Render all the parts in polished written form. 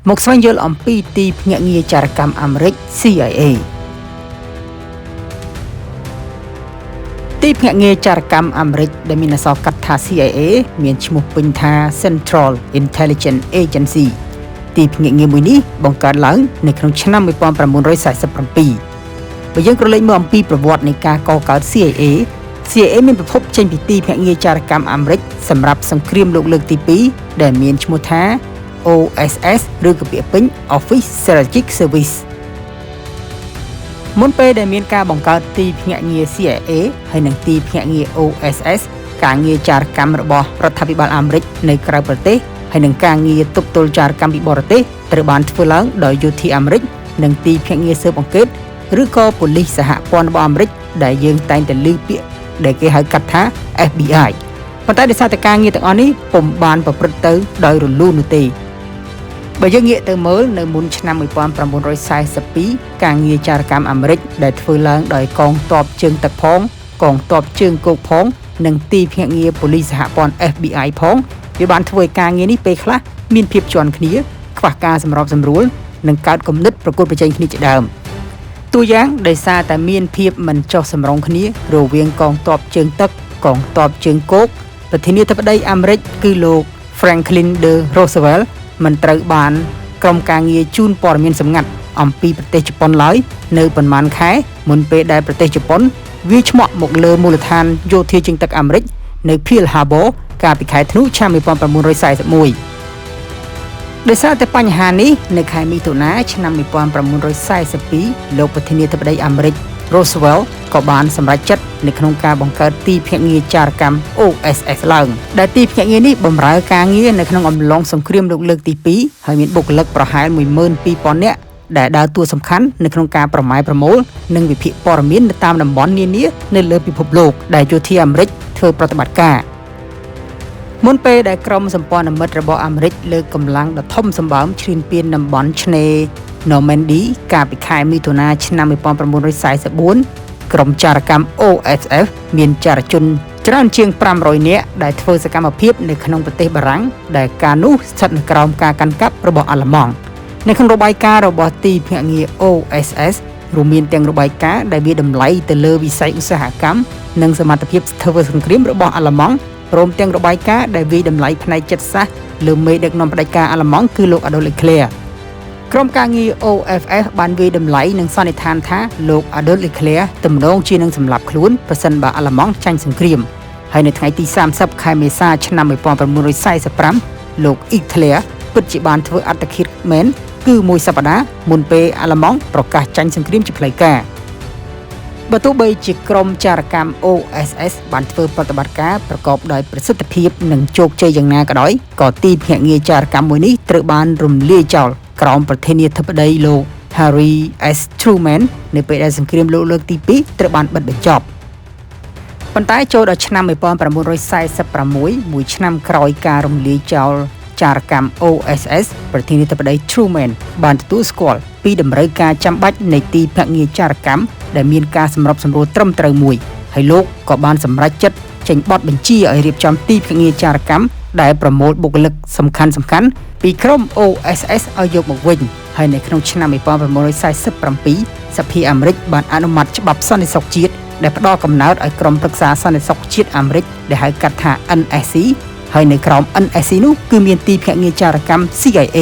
មកស្វែងយល់អំពីទីភ្នាក់ងារចារកម្មអាមេរិក CIA ទីភ្នាក់ងារចារកម្មអាមេរិកដែលមានអក្សរកាត់ថា CIA មានឈ្មោះពេញថា Central Intelligence Agency ទីភ្នាក់ងារមួយនេះបង្កើតឡើងនៅក្នុងឆ្នាំ1947បើយើងក្រឡេកមើលអំពីប្រវត្តិនៃការកកើត CIA CIA មានប្រភពចេញពីទីភ្នាក់ងារចារកម្មអាមេរិកសម្រាប់សង្គ្រាមលោកលើកទី2ដែលមានឈ្មោះថា OSS ឬក៏ពាក្យពេញ Office Strategic Service មុនពេលដែលមានការបង្កើតទីភ្នាក់ងារ CIA ហើយនិងទីភ្នាក់ងារ OSS ការងារចារកម្មរបស់រដ្ឋាភិបាលអាមេរិកនៅក្រៅប្រទេសហើយនិងការងារទប់ទល់ចារកម្មពីបរទេសត្រូវបានធ្វើឡើងដោយយោធាអាមេរិកនិងទីភ្នាក់ងារស៊ើបអង្កេតឬក៏ប៉ូលីសសហព័ន្ធរបស់អាមេរិកដែលយើងតែងតែឮពាក្យដែលគេហៅកាត់ថា FBI ប៉ុន្តែដោយសារតែការងារទាំងអស់នេះពុំបានប្រព្រឹត្តទៅដោយរលូននោះទេបើយើងងាកទៅមើលនៅមុនឆ្នាំ1942ការងារចារកម្មអាមេរិកដែលធ្វើឡើងដោយកងទ័ពជើងទឹកផងកងទ័ពជើងគោកផងនិងទីភ្នាក់ងារប៉ូលីសសហព័ន្ធ FBI ផងវាបានធ្វើឲ្យការងារនេះពេលខ្លះមានភាពជាន់គ្នាខ្វះការសម្របសម្រួលនិងកើតគំនិតប្រកួតប្រជែងគ្នាជាដើមតួយ៉ាងដោយសារតែមានភាពមិនចុះសម្រុងគ្នារវាងកងទ័ពជើងទឹកកងទ័ពជើងគោកប្រធានាធិបតីអាមេរិកគឺលោក Franklin D. Roosevelt មិនត្រូវបានក្រុមការងារជូនព័ត៌មានសម្ងាត់អំពីប្រទេសជប៉ុនឡើយនៅប៉ុន្មានខែមុនពេលដែលប្រទេសជប៉ុនវាយឆ្មក់មកលើមូលដ្ឋានយោធាជើងទឹកអាមេរិកនៅ Pearl Harbor កាលពីខែធ្នូឆ្នាំ1941ដោយសារតែបញ្ហានេះនៅខែមិថុនាឆ្នាំ1942លោកប្រធានាធិបតីអាមេរិក Roosevelt ក៏បានសម្រេចចិត្តនៅក្នុងការបង្កើតទីភ្នាក់ងារចារកម្ម OSS ឡើងដែលទីភ្នាក់ងារនេះបម្រើការងារនៅក្នុងអំឡុងសង្គ្រាមលោកលើកទី2ហើយមានបុគ្គលិកប្រហែល12000នាក់ដែលដើរតួសំខាន់នៅក្នុងការប្រម៉ែប្រមូលនិងវិភាគព័ត៌មាននៅតាមតំបន់នានានៅលើពិភពលោកដែលយោធាអាមេរិកធ្វើប្រតិបត្តិការមុនពេលដែលក្រុមសម្ព័ន្ធមិត្តរបស់អាមេរិកលើកកម្លាំងដ៏ធំសម្បើមឈ្លានពានតំបន់ឆ្នេរ Normandy កាលពីខែមិថុនាឆ្នាំ1944ក្រុមចារកម្ម OSF មានចារជនច្រើនជាង500នាក់ដែលធ្វើសកម្មភាពនៅក្នុងប្រទេសបារាំងដែលកាលនោះស្ថិតនៅក្រោមការកាន់កាប់របស់អាល្លឺម៉ង់នៅក្នុងរបាយការណ៍របស់ទីភ្នាក់ងារ OSS រួមមានទាំងរបាយការណ៍ដែលវាតម្លៃទៅលើវិស័យឧស្សាហកម្មនិងសមត្ថភាពធ្វើសង្គ្រាមរបស់អាល្លឺម៉ង់ព្រមទាំងរបាយការណ៍ដែលវាយតម្លៃផ្នែកចិត្តសាស្ត្រលើមេដឹកនាំផ្ដាច់ការអាល្លឺម៉ង់គឺលោក Adolf Hitler ក្រុមការងារ OFF បានវាយតម្លៃនិងសន្និដ្ឋានថាលោក Adolf Hitler ទំនងជានឹងសម្លាប់ខ្លួនប្រសិនបើអាល្លឺម៉ង់ចាញ់សង្គ្រាមហើយនៅថ្ងៃទី30ខែមេសាឆ្នាំ1945លោក Hitler ពិតជាបានធ្វើអត្តឃាតមែនគឺមួយសប្តាហ៍មុនពេលអាល្លឺម៉ង់ប្រកាសចាញ់សង្គ្រាមជាផ្លូវការបើទោះបីជាក្រុមចារកម្ម OSS បានធ្វើប្រតិបត្តិការប្រកបដោយប្រសិទ្ធភាពនិងជោគជ័យយ៉ាងណាក៏ដោយក៏ទីភ្នាក់ងារចារកម្មមួយនេះត្រូវបានរំលាយចោលក្រោមប្រធានាធិបតីលោក Harry S. Truman នៅពេលដែលសង្គ្រាមលោកលើកទី2ត្រូវបានបិទបញ្ចប់ប៉ុន្តែចូលដល់ឆ្នាំ1946មួយឆ្នាំក្រោយការរំលាយចោលចារកម្ម OSS ប្រធានាធិបតី Truman បានទទួលស្គាល់ពីតម្រូវការចាំបាច់នៃទីភ្នាក់ងារចារកម្មដែលមានការសម្របសម្រួលត្រឹមត្រូវមួយហើយលោកក៏បានសម្រេចចិត្តចេញបទបញ្ជាឲ្យរៀបចំទីភ្នាក់ងារចារកម្មដែលប្រមូលបុគ្គលិកសំខាន់ៗពីក្រុម OSS ឲ្យយកមកវិញហើយនៅក្នុងឆ្នាំ1947សភាអាមេរិកបានអនុម័តច្បាប់សន្តិសុខជាតិដែលផ្ដល់កំណើតឲ្យក្រុមប្រឹក្សាសន្តិសុខជាតិអាមេរិកដែលហៅកាត់ថា NSC ហើយនៅក្រោម NSC នោះគឺមានទីភ្នាក់ងារចារកម្ម CIA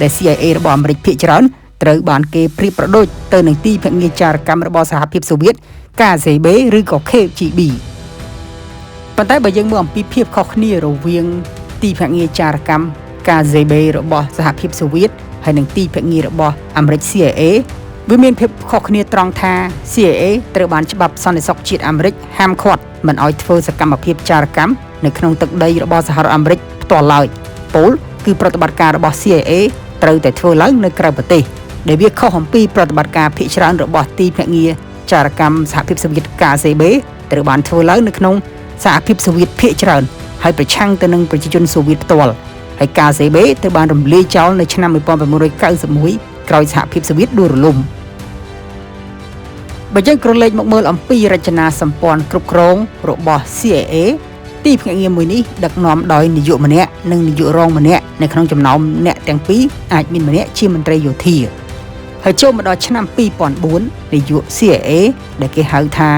ដែល CIA របស់អាមេរិកភាគច្រើនត្រូវបានគេប្រៀបប្រដូចទៅនឹងទីភ្នាក់ងារចារកម្មរបស់សហភាពសូវៀត KGB ឬក៏ KGB ប៉ុន្តែបើយើងមើលអំពីភាពខុសគ្នារវាងទីភ្នាក់ងារចារកម្ម KGB របស់សហភាពសូវៀតហើយនិងទីភ្នាក់ងាររបស់អាមេរិក CIA វាមានភាពខុសគ្នាត្រង់ថា CIA ត្រូវបានច្បាប់សន្តិសុខជាតិអាមេរិកហាមឃាត់មិនឲ្យធ្វើសកម្មភាពចារកម្មនៅក្នុងទឹកដីរបស់សហរដ្ឋអាមេរិកផ្ទាល់ឡើយពោលគឺប្រតិបត្តិការរបស់ CIA ត្រូវតែធ្វើឡើងនៅក្រៅប្រទេសដែលវាខុសអំពីប្រតិបត្តិការភាគច្រើនរបស់ទីភ្នាក់ងារចារកម្មសហភាពសូវៀត KGB ត្រូវបានធ្វើឡើងនៅក្នុងសហភាពសូវៀតភាគច្រើនហើយប្រឆាំងទៅនឹងប្រជាជនសូវៀតផ្ទាល់ហើយ KGB ត្រូវបានរំលាយចោលនៅឆ្នាំ1991ក្រោយសហភាពសូវៀតដួលរលំបើយើងក្រឡេកមកមើលអំពីរចនាសម្ព័ន្ធគ្រប់គ្រងរបស់ CIA ទីភ្នាក់ងារមួយនេះដឹកនាំដោយនាយកម្នាក់និងនាយករងម្នាក់នៅក្នុងចំណោមអ្នក ទាំងពីរអាចមានម្នាក់ជាមន្ត្រីយោធាហើយចូលមកដល់ឆ្នាំ2004នាយក CIA ដែលគេហៅថា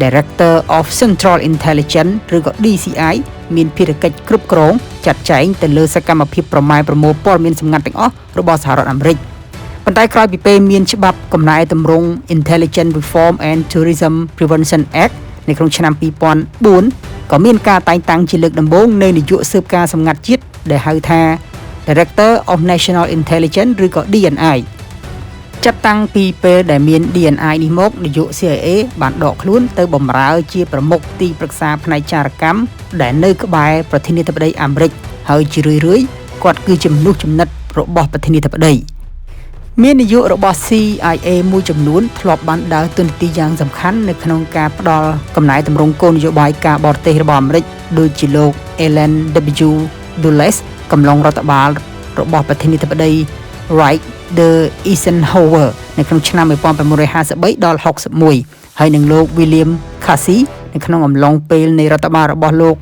Director of Central Intelligence ឬក៏ DCI មានភារកិច្ចគ្រប់គ្រងចាត់ចែងទៅលើសកម្មភាពប្រម៉ែប្រមូលព័ត៌មានសម្ងាត់ទាំងអស់របស់សហរដ្ឋអាមេរិកប៉ុន្តែក្រោយពីពេលមានច្បាប់កំណែទម្រង់ Intelligence Reform and Terrorism Prevention Act នៅក្នុងឆ្នាំ2004ក៏មានការតែងតាំងជាលើកដំបូងនៃនាយកស៊ើបការសម្ងាត់ជាតិដែលហៅថា Director of National Intelligence ឬក៏ DNI ចាប់តាំងពីពេលដែលមាន DNI នេះមកនាយក CIA បានដកខ្លួនទៅបម្រើជាប្រមុខទីប្រឹក្សាផ្នែកចារកម្មដែលនៅក្បែរប្រធានាធិបតីអាមេរិកហើយជារឿយៗគាត់គឺជាមនុស្សចំណិតរបស់ប្រធានាធិបតីមាននាយករបស់ CIA មួយចំនួនធ្លាប់បានដើរតួនាទីយ៉ាងសំខាន់នៅក្នុងការផ្ដល់កំណែទម្រង់គោលនយោបាយការបរទេសរបស់អាមេរិកដូចជាលោក Allen W. Dulles កំឡុងរដ្ឋបាលរបស់ប្រធានាធិបតី Dwight D. Eisenhower នៅក្នុងឆ្នាំ1953ដល់61ហើយនឹងលោក William Casey នៅក្នុងអំឡុងពេលនៃរដ្ឋបាលរបស់លោក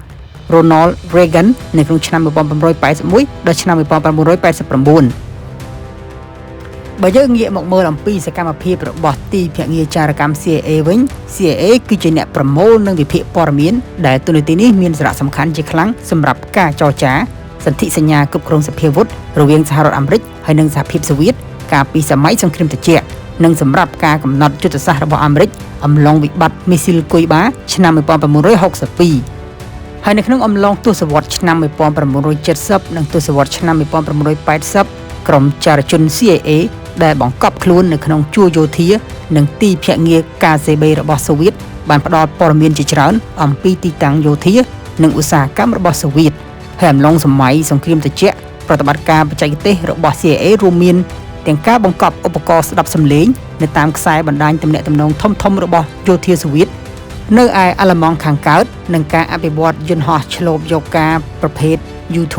Ronald Reagan នៅក្នុងឆ្នាំ1981ដល់ឆ្នាំ1989បើយើងងាកមកមើលអំពីសកម្មភាពរបស់ទីភ្នាក់ងារចារកម្ម CIA វិញ CIA គឺជាអ្នកប្រមូលនិងវិភាគព័ត៌មានដែលតួនាទីនេះមានសារៈសំខាន់ជាខ្លាំងសម្រាប់ការចរចាសន្ធិសញ្ញាគ្រប់គ្រងសភាវុធរវាងសហរដ្ឋអាមេរិកហើយនិងសហភាពសូវៀតកាលពីសម័យសង្គ្រាមត្រជាក់និងសម្រាប់ការកំណត់យុទ្ធសាស្ត្ររបស់អាមេរិកអំឡុងវិបត្តិមីស៊ីលគុយបាឆ្នាំ1962ហើយនៅក្នុងអំឡុងទសវត្សរ៍ឆ្នាំ1970និងទសវត្សរ៍ឆ្នាំ1980ក្រុមចារជន CIA ដែលបង្កប់ខ្លួននៅក្នុងជួរយោធានិងទីភ្នាក់ងារ KGB របស់សូវៀតបានផ្ដល់ព័ត៌មានជាច្រើនអំពីទីតាំងយោធានិងឧស្សាហកម្មរបស់សូវៀតហើយអំឡុងសម័យសង្គ្រាមត្រជាក់ប្រតិបត្តិការបច្ចេកទេសរបស់ CIA រួមមានទាំងការបង្កប់ឧបករណ៍ស្ដាប់សំឡេងនៅតាមខ្សែបណ្ដាញទំនាក់ទំនងធំៗរបស់យោធាសូវៀតនៅឯអាល្លឺម៉ង់ខាងកើតនិងការអភិវឌ្ឍយន្តហោះឆ្លូបយកការប្រភេទ U2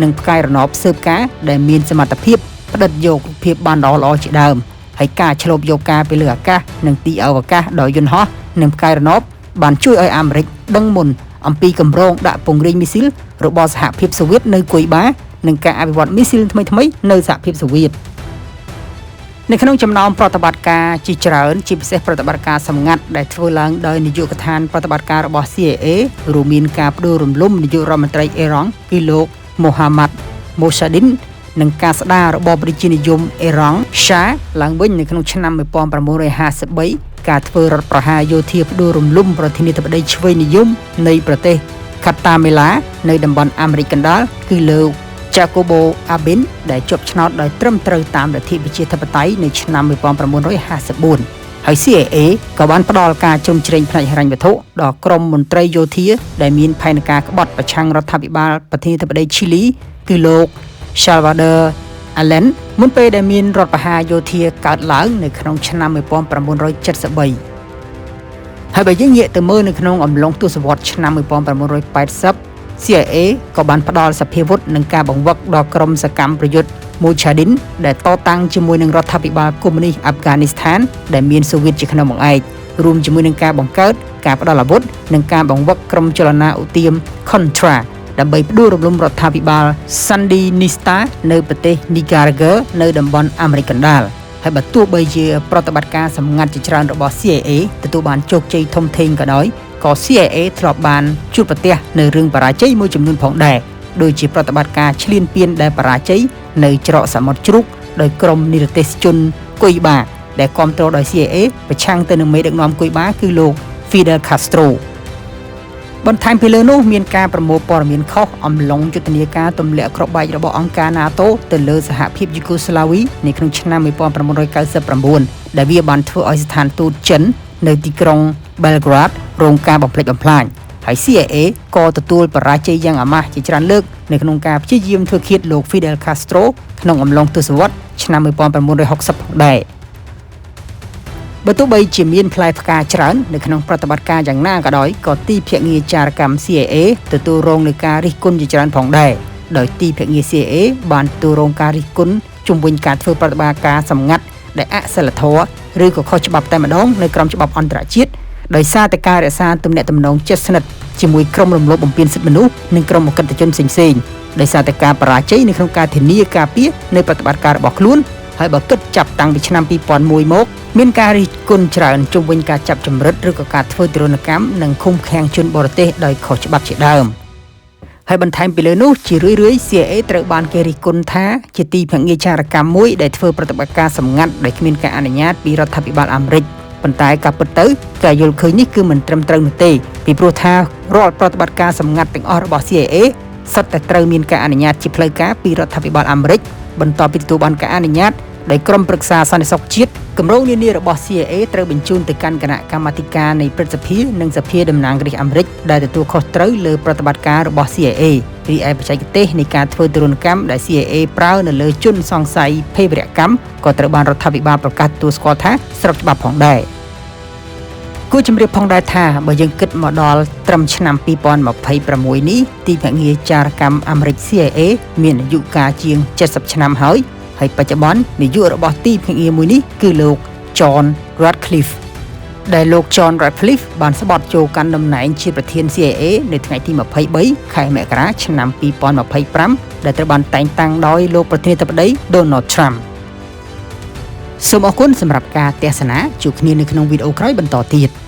និងផ្កាយរណបស៊ើបការដែលមានសមត្ថភាពផ្ដិតយករូបភាពបានល្អៗជាដើមហើយការឆ្លូបយកការពីលើអាកាសនិងទីអវកាសដោយយន្តហោះនិងផ្កាយរណបបានជួយឲ្យអាមេរិកដឹងមុនអំពីគម្រោងដាក់ពង្រាយមីស៊ីលរបស់សហភាពសូវៀតនៅគុយបានិងការអភិវឌ្ឍមីស៊ីលថ្មីៗនៅសហភាពសូវៀតនៅក្នុងចំណោមប្រតិបត្តិការជាច្រើនជាពិសេសប្រតិបត្តិការសម្ងាត់ដែលធ្វើឡើងដោយនាយកដ្ឋានប្រតិបត្តិការរបស់ CIA រួមមានការផ្ដួលរំលំនាយករដ្ឋមន្ត្រីអ៊ីរ៉ង់គឺលោកមូហាម៉ាត់ម៉ូសាឌិននិងការស្ដាររបបរាជានិយមអ៊ីរ៉ង់សាឡើងវិញនៅក្នុងឆ្នាំ1953ការធ្វើរដ្ឋប្រហារយោធាផ្ដួលរំលំប្រធានាធិបតីឆ្វេងនិយមនៃប្រទេសកាតាមេឡានៅតំបន់អាមេរិកកណ្ដាលគឺលោក Jacobo Arbenz ដែលជាប់ឆ្នោតដោយត្រឹមត្រូវតាមលទ្ធិប្រជាធិបតេយ្យនៅឆ្នាំ1954ហើយ CIA ក៏បានផ្ដល់ការជ្រោមជ្រែងផ្នែកហិរញ្ញវត្ថុដល់ក្រុមមន្ត្រីយោធាដែលមានផែនការក្បត់ប្រឆាំងរដ្ឋាភិបាលប្រធានាធិបតីឈីលីគឺលោក Salvador Allende មុនពេលដែលមានរដ្ឋប្រហារយោធាកើតឡើងនៅក្នុងឆ្នាំ1973ហើយបើយើងងាកទៅមើលនៅក្នុងអំឡុងទសវត្សរ៍ឆ្នាំ1980 CIA ក៏បានផ្ដល់សភាវុធនិងការបង្វឹកដល់ក្រុមសកម្មប្រយុទ្ធមូឆាឌិនដែលតតាំងជាមួយនឹងរដ្ឋាភិបាលកុម្មុយនីសអាហ្វហ្គានីស្ថានដែលមានសូវៀតជាខ្នងបង្អែករួមជាមួយនឹងការបង្កើតការផ្ដល់អាវុធនិងការបង្វឹកក្រុមចលនាឧទាម Contra ដើម្បីផ្ដួលរំលំរដ្ឋាភិបាល Sandinista នៅប្រទេសនីការ៉ាហ្គានៅតំបន់អាមេរិកកណ្ដាលហើយបើទោះបីជាប្រតិបត្តិការសម្ងាត់ជាច្រើនរបស់ CIA ទទួលបានជោគជ័យធំធេងក៏ដោយក៏ CIA ធ្លាប់បានជួបប្រទះនៅរឿងបរាជ័យមួយចំនួនផងដែរដូចជាប្រតិបត្តិការឈ្លានពានដែលបរាជ័យនៅច្រកសមុទ្រជ្រូកដោយក្រុមនិរទេសជនគុយបាដែលគាំទ្រដោយ CIA ប្រឆាំងទៅនឹងមេដឹកនាំគុយបាគឺលោក Fidel Castro បន្ថែមពីលើនោះមានការប្រមូលព័ត៌មានខុសអំឡុងយុទ្ធនាការទម្លាក់គ្រាប់បែករបស់អង្គការ NATO ទៅលើសហភាពយូហ្គោស្លាវីនៅក្នុងឆ្នាំ1999ដែលវាបានធ្វើឲ្យស្ថានទូតចិននៅទីក្រុង Belgrade រងការបំផ្លិចបំផ្លាញហើយ CIA ក៏ទទួលបរាជ័យយ៉ាងអាម៉ាស់ជាច្រើនលើកនៅក្នុងការព្យាយាមធ្វើឃាតលោក Fidel Castro ក្នុងអំឡុងទសវត្សរ៍ឆ្នាំ1960ផងដែរបើទោះបីជាមានផ្លែផ្កាច្រើននៅក្នុងប្រតិបត្តិការយ៉ាងណាក៏ដោយក៏ទីភ្នាក់ងារចារកម្ម CIA ទទួលរងនឹងការរិះគន់ជាច្រើនផងដែរដោយទីភ្នាក់ងារ CIA បានទទួលរងការរិះគន់ជុំវិញការធ្វើប្រតិបត្តិការសម្ងាត់ដែលអសិលធម៌ឬក៏ខុសច្បាប់តែម្ដងនៅក្រោមច្បាប់អន្តរជាតិដោយសារតែការរក្សាទំនាក់ទំនងជិតស្និទ្ធ ជាមួយក្រុមរំលោភបំពានសិទ្ធិមនុស្សនិងក្រុមឧក្រិដ្ឋជនផ្សេងៗដោយសារតែការបរាជ័យនៅក្នុងការធានាការពារនៅប្រតិបត្តិការរបស់ខ្លួនហើយបើគិតចាប់តាំងពីឆ្នាំ2001មកមានការរិះគន់ច្រើនជុំវិញការចាប់ចម្រិតឬក៏ការធ្វើទារុណកម្មនិងឃុំឃាំងជនបរទេសដោយខុសច្បាប់ជាដើមហើយបន្ថែមពីលើនោះជារឿយៗ CIA ត្រូវបានគេរិះគន់ថាជាទីភ្នាក់ងារចារកម្មមួយដែលធ្វើប្រតិបត្តិការសម្ងាត់ដោយគ្មានការអនុញ្ញាតពីរដ្ឋាភិបាលអាមេរិកប៉ុន្តែការពិតទៅការយល់ឃើញនេះគឺមិនត្រឹមត្រូវនោះទេពីព្រោះថារាល់ប្រតិបត្តិការសម្ងាត់ទាំងអស់របស់ CIA សុទ្ធតែត្រូវមានការអនុញ្ញាតជាផ្លូវការពីរដ្ឋាភិបាលអាមេរិកបន្ទាប់ពីទទួលបានការអនុញ្ញាតដោយក្រុមប្រឹក្សាសន្តិសុខជាតិគម្រោងនានារបស់ CIA ត្រូវបញ្ជូនទៅកាន់គណៈកម្មាធិការនៃព្រឹទ្ធសភានិងសភាតំណាងរាស្ត្រអាមេរិកដែលទទួលខុសត្រូវលើប្រតិបត្តិការរបស់ CIA រីឯបច្ចេកទេសនៃការធ្វើទារុណកម្មដែល CIA ប្រើនៅលើជនសង្ស័យភេរវកម្មក៏ត្រូវបានរដ្ឋាភិបាលប្រកាសទទួលស្គាល់ថាស្របច្បាប់ផងដែរគួរជម្រាបផងដែរថាបើយើងគិតមកដល់ត្រឹមឆ្នាំ2026នេះទីភ្នាក់ងារចារកម្មអាមេរិក CIA មានអាយុកាលជាង70ឆ្នាំហើយហើយបច្ចុប្បន្ននាយករបស់ទីភ្នាក់ងារមួយនេះគឺលោក John Ratcliffe ដែលលោក John Ratcliffe បានស្បថចូលកាន់តំណែងជាប្រធាន CIA នៅថ្ងៃទី23ខែមករាឆ្នាំ2025ដែលត្រូវបានតែងតាំងដោយលោកប្រធានាធិបតី Donald Trump សូមអរគុណសម្រាប់ការទស្សនាជួបគ្នានៅក្នុងវីដេអូក្រោយបន្តទៀត។